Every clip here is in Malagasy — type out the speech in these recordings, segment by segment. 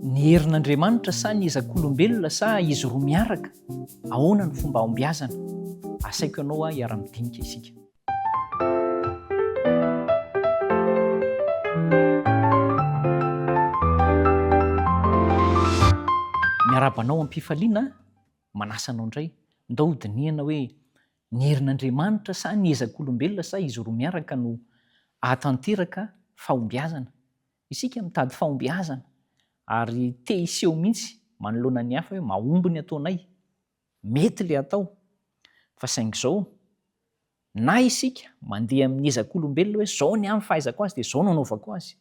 Ny herin'Andriamanitra sa ny ezak'olombelona sa izy roa miaraka? Ahoana ny fomba ahombiazana? Asaiko ianao aho hiara-midinika isika. Miarahaba anao am-pifaliana, manasa anao indray. Ndao hodinihana hoe ny herin'Andriamanitra sa ny ezak'olombelona sa izy roa miaraka no ahatanteraka fahombiazana? Isika mitady fahombiazana ary te hiseho mihitsy manoloana ny hafa hoe mahomby ny ataonay, mety ilay atao. Fa saingy izao, na isika mandeha amin'ny ezak'olombelona hoe izao ny ahy ny fahaizako azy dia izao no anaovako azy,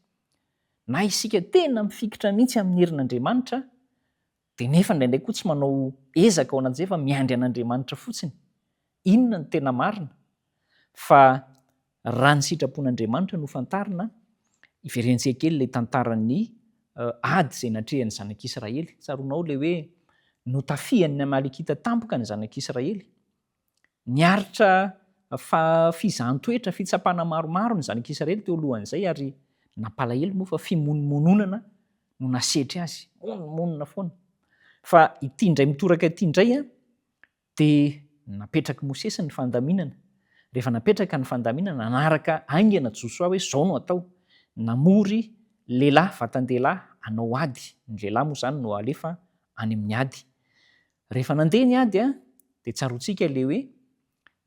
na isika tena mifikitra mihitsy amin'ny herin'Andriamanitra dia nefa indraindray koa tsy manao ezaka ao anatin'izay fa miandry an'Andriamanitra fotsiny. Inona no tena marina? Fa raha ny sitrapon'Andriamanitra no fantarina, iverentsika kely ilay tantaran'ny ady izay natrehan'ny zanak'Israely. Tsaroanao ilay hoe notafihan'ny Amalekita tampoka ny zanak'Israely. Niaritra fizahan-toetra, fitsapana maromaro ny zanak'Israely teo alohan'izay ary nampalahelo moa fa fimonomononana no nasetry azy, monomonona foana. Fa ity indray mitoraka ity indray Dia napetrak'i Mosesy ny fandaminana. Rehefa napetraka ny fandaminana, nanaraka haingana Josoa hoe izao no atao. Namory lehilahy, vatan-dehilahy hanao ady. Ny lehilahy moa izany no alefa any amin'ny ady. Rehefa nandeha ny ady, dia tsaroantsika ilay hoe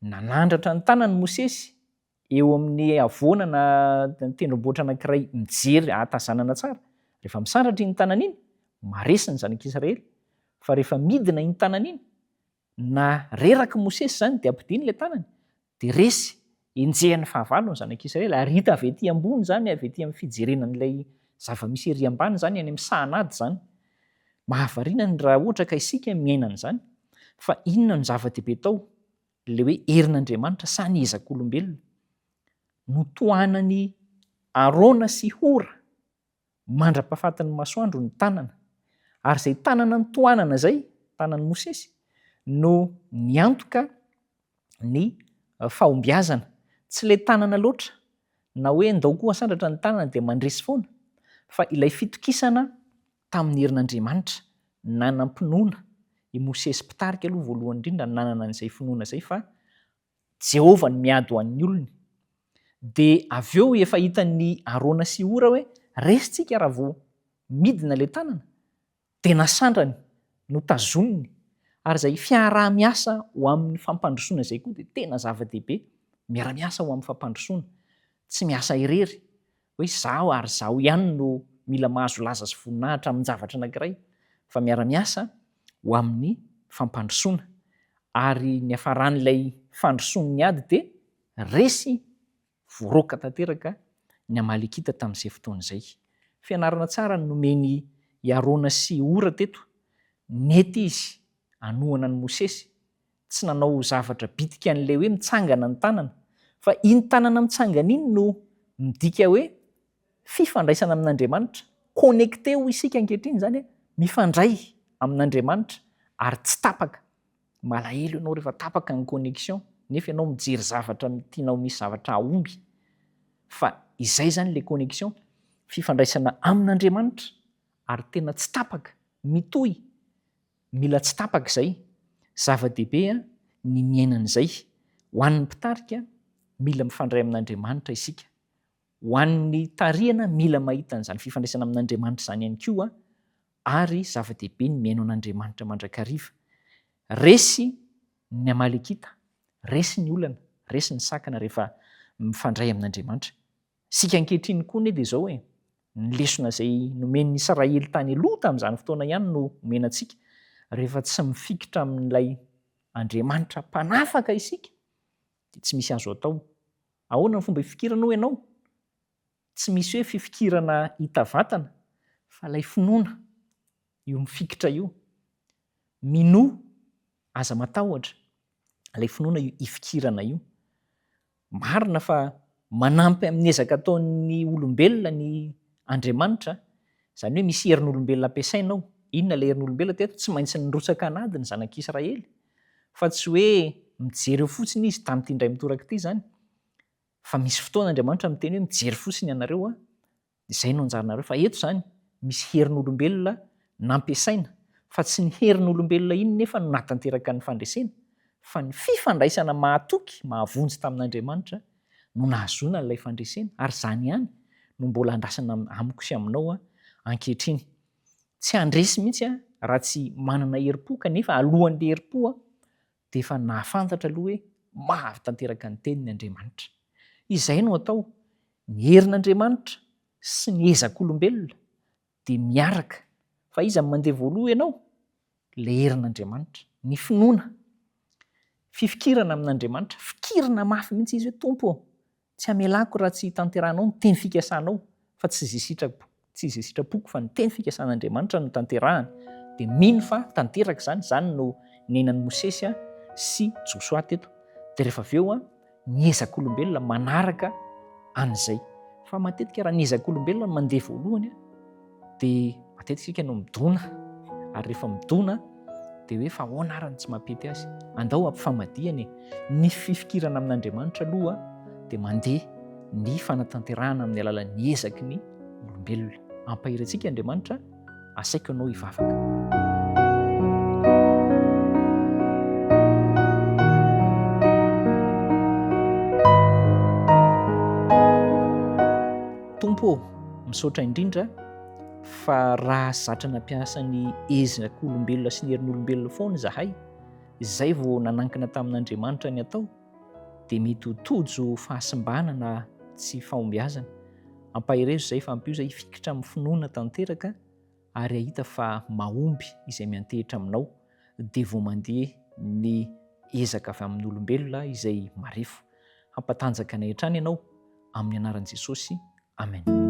nanandratra ny tanany Mosesy eo amin'ny havoana na tendrombohitra anankiray mijery ahatazanana tsara. Rehefa misandratra iny tanana iny, maharesy ny zanak'Israely. Fa rehefa midina iny tanana iny, na rerak'i Mosesy izany dia ampidiny ilay tanany, dia resy, enjehan'ny fahavalo ny zanak'Israely. Ary hita avy ety ambony izany, avy ety amin'ny fijerena an'ilay zava-misy ery ambany izany, any amin'ny sahan'ady izany. Mahavariana ny raha ohatra ka isika miaina an'izany. Fa inona no zava-dehibe tao? Ilay hoe herin'Andriamanitra sa ny ezak'olombelona? Notohanan'i Arona sy Hora mandra-pahafatin'ny masoandro ny tanana. Ary izay tanana notohanana izay, tanan'i Mosesy, no niantoka ny fahombiazana. Tsy ilay tanana loatra, na hoe ndao koa asandratra ny tanana dia mandresy foana, fa ilay fitokisana tamin'ny herin'Andriamanitra, nanam-pinoana. I Mosesy mpitarika aloha voalohany indrindra no nanana an'izay finoana izay fa Jehovah no miady ho an'ny olony. Dia avy eo efa hitan'i Arona sy Hora hoe resintsika raha vao midina ilay tanana, dia nasandrany, notazoniny. Ary izay fiaraha-miasa ho amin'ny fampandrosoana izay koa dia tena zava-dehibe, miara-miasa ho amin'ny fampandrosoana, tsy miasa irery, hoe izaho ary izaho ihany no mila mahazo laza sy voninahitra amin-javatra anankiray fa miara-miasa ho amin'ny fampandrosoana. Ary ny niafaran'ilay fandrosoan'ny ady dia resy voaroaka tanteraka ny Amalekita tamin'izay fotoana izay. Fianarana tsara no nomen'i Arona sy Hora teto. Nety izy hanohana an'i Mosesy tsy nanao zavatra bitika an'ilay hoe mitsangana ny tanana, fa iny tanana mitsangana iny no midika hoe fifandraisana amin'Andriamanitra, connecté hoy isika ankehitriny izany, mifandray amin'Andriamanitra ary tsy tapaka. Malahelo ianao rehefa tapaka ny connexion nefa ianao mijery zavatra tianao misy zavatra hahomby, fa izay izany ilay connexion, fifandraisana amin'Andriamanitra ary tena tsy tapaka, mitohy. Mila tsy tapaka izay. Zava-dehibe ny miaina an'izay. Ho an'ny mpitarika, mila mifandray amin'Andriamanitra isika. Ho an'ny tarihana, mila mahita an'izany fifandraisana amin'Andriamanitra izany ihany koa, ary zava-dehibe ny mihaino an'Andriamanitra mandrakariva. Resy ny Amalekita, resy ny olana, resy ny sakana rehefa mifandray amin'Andriamanitra. Isika ankehitriny koa anie dia izao e, ny lesona izay nomen'ny Israely tany aloha tamin'izany fotoana ihany no omena antsika, rehefa tsy mifikitra amin'ilay Andriamanitra mpanafaka isika dia tsy misy azo atao. Ahoana ny fomba ifikirana hoy ianao? Tsy misy hoe fifikirana hita vatana fa ilay finoana io mifikitra io. Minoa, aza matahotra, ilay finoana io ifikirana io. Marina fa manampy amin'ny ezaka ataon'ny olombelona ny Andriamanitra, izany hoe misy herin'olombelona ampiasaina ao. Inona ilay herin'olombelona teto? Tsy maintsy nirotsaka an'ady ny zanak'Israely, fa tsy hoe mijery eo fotsiny izy tamin'ity indray mitoraka ity izany, fa misy fotoana Andriamanitra miteny hoe mijery fotsiny ianareo, izay no anjaranareo. Fa eto izany misy herin'olombelona. nampiasaina fa tsy ny herin'olombelona iny nefa no nahatanteraka ny fandresena fa ny fifandraisana mahatoky mahavonjy tamin'Andriamanitra no nahazoana an'ilay fandresena ary izany ihany no mbola andrasana amiko sy aminao ankehitriny. Tsy handresy mihitsy raha tsy manana herim-po kanefa alohan'ilay herim-po dia efa nahafantatra aloha hoe mahatanteraka ny teniny Andriamanitra. Izay no atao, ny herin'Andriamanitra sy ny ezak'olombelona dia miaraka. Fa iza no mandeha voaloha ianao? Ilay herin'Andriamanitra. Ny finoana. Fifikirana amin'Andriamanitra. Fikirina mafy mihitsy izy hoe Tompo ô, tsy hamelako raha tsy tanterahanao ny teny fikasanao, fa tsy izay sitrapo, tsy izay sitrapoko fa ny teny fikasan'Andriamanitra no tanterahana. Dia mino fa tanteraka izany, izany no niainan'i Mosesy sy Josoa teto. Dia rehefa avy eo ny ezak'olombelona manaraka an'izay. Fa matetika raha ny ezak'olombelona no mandeha voalohany dia matetika isika no midona, ary rehefa midona dia hoe fa ahoana ary no tsy mampety azy? Andao ampifamadihana e! Ny fifikirana amin'Andriamanitra aloha dia mandeha ny fanatanterahana amin'ny alalan'ny ezaky ny olombelona. Ampahery antsika Andriamanitra. Asaiko ianao hivavaka. Tompo ô, misaotra indrindra fa raha zatra nampiasa ny ezak'olombelona sy ny herin'olombelona foana izahay, izay vao nanankina tamin'Andriamanitra ny atao, dia mety ho tojo fahasimbana na tsy fahombiazana. Ampaherezo izay fa ampio izay hifikitra amin'ny finoana tanteraka ary hahita fa mahomby izay miantehitra aminao dia vao mandeha ny ezaka avy amin'ny olombelona izay marefo. Hampatanjaka anay hatrany ianao amin'ny anaran'i Jesosy. Amen.